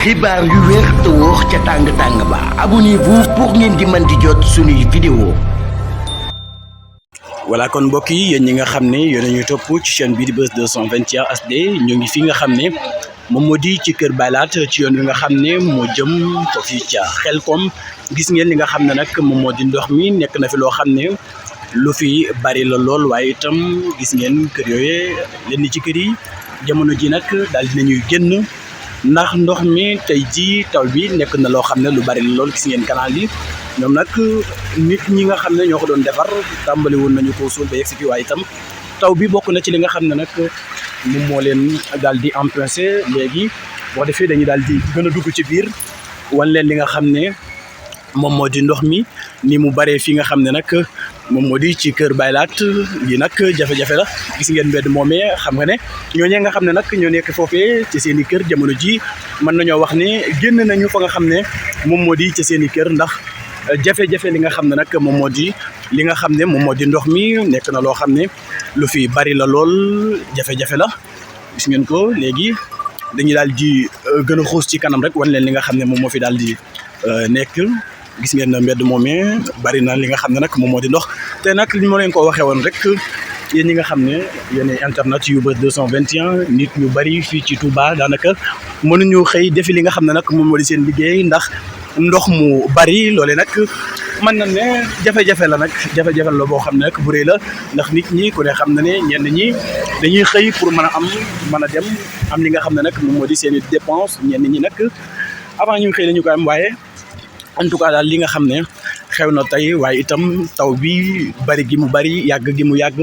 xibaar yu wér te wóor ca tàng ba abonnez-vous pour ngeen di mën di jot suñuy vidéo. voilà kon mbokk yi yéen ñi nga xam ne yéen a ñuy topp ci chaîne bii di Buzz 221 HD ñoo ngi fi nga xam ne moom moo di ci Kër Baylaat ci yoon wi nga xam ne moo jëm foofu ca Xelkom gis ngeen li nga xam ne nag moom moo di ndox mi nekk na fi loo xam ne lu fi bari la lool waaye itam gis ngeen kër yooyu lenn ci kër yi jamono ji nag daal dinañuy génn ndax ndox mi tey ji taw bi nekk na loo xam ne lu bari la lool gis ngeen canal yi ñoom nag nit ñi nga xam ne ñoo ko doon defar tàmbali woon nañu ko suul ba yegg si fi waaye itam taw bi bokk na ci li nga xam ne nag moom moo leen daal di emprunté léegi boo defee dañuy daal di gën a dugg ci biir wan leen li nga xam ne moom moo di ndox mi ni mu baree fi nga xam ne nag moom moo di ci Kër Baylaat yi nag jafe-jafe la gis ngeen mbedd moomee xam nga ne ñooñee nga xam ne nag ñoo nekk foofee ci seen i kër jamono ji mën nañoo wax ne génn nañu fa nga xam ne moom moo di ci seen i kër ndax jafe-jafe li nga xam ne nag moom moo di li nga xam ne moom moo di ndox mi nekk na loo xam ne lu fi bari la lool jafe-jafe la gis ngeen ko léegi dañuy daal di gën a xuus ci kanam rek wan leen li nga xam ne moom moo fi daal di nekk gis ngeen mbedd moomee bari na li nga xam ne nag moom moo di ndox te nag li ma leen ko waxee woon rek yéen ñi nga xam ne yéen internet yu Buzz 221 nit ñu bari fii ci Touba daanaka mënuñu xëy defi li nga xam ne nag moom moo di seen liggéey ndax ndox mu bari loole nag mën na ne jafe-jafe la nag jafe-jafe la boo xam ne nag bu rëy la ndax nit ñi ku ne xam na ne ñenn ñi dañuy xëy pour mën a dem am li nga xam ne nag moom moo di seen i dépense ñenn ñi nag avant ñu xëy nañu ko am waaye en tout cas daal li nga xam ne xew na tey waaye itam taw bi bari gi mu bari yàgg gi mu yàgg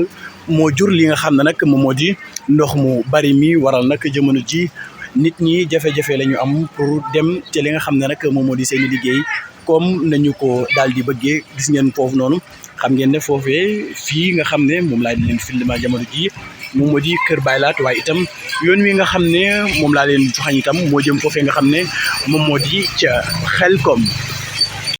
moo jur li nga xam ne nag moom moo di ndox mu bari mi waral nag jamono ji nit ñi jafe-jafe la ñu am pour dem ci li nga xam ne nag moom moo di seen i liggéey comme nañu ko daal di bëggee gis ngeen foofu noonu xam ngeen ne foofee fii nga xam ne moom laa di leen filma jamono ji moom moo di Kër Baylaat waaye itam yoon wi nga xam ne moom laa leen joxañ itam moo jëm foofee nga xam ne moom moo di ca Xelkom.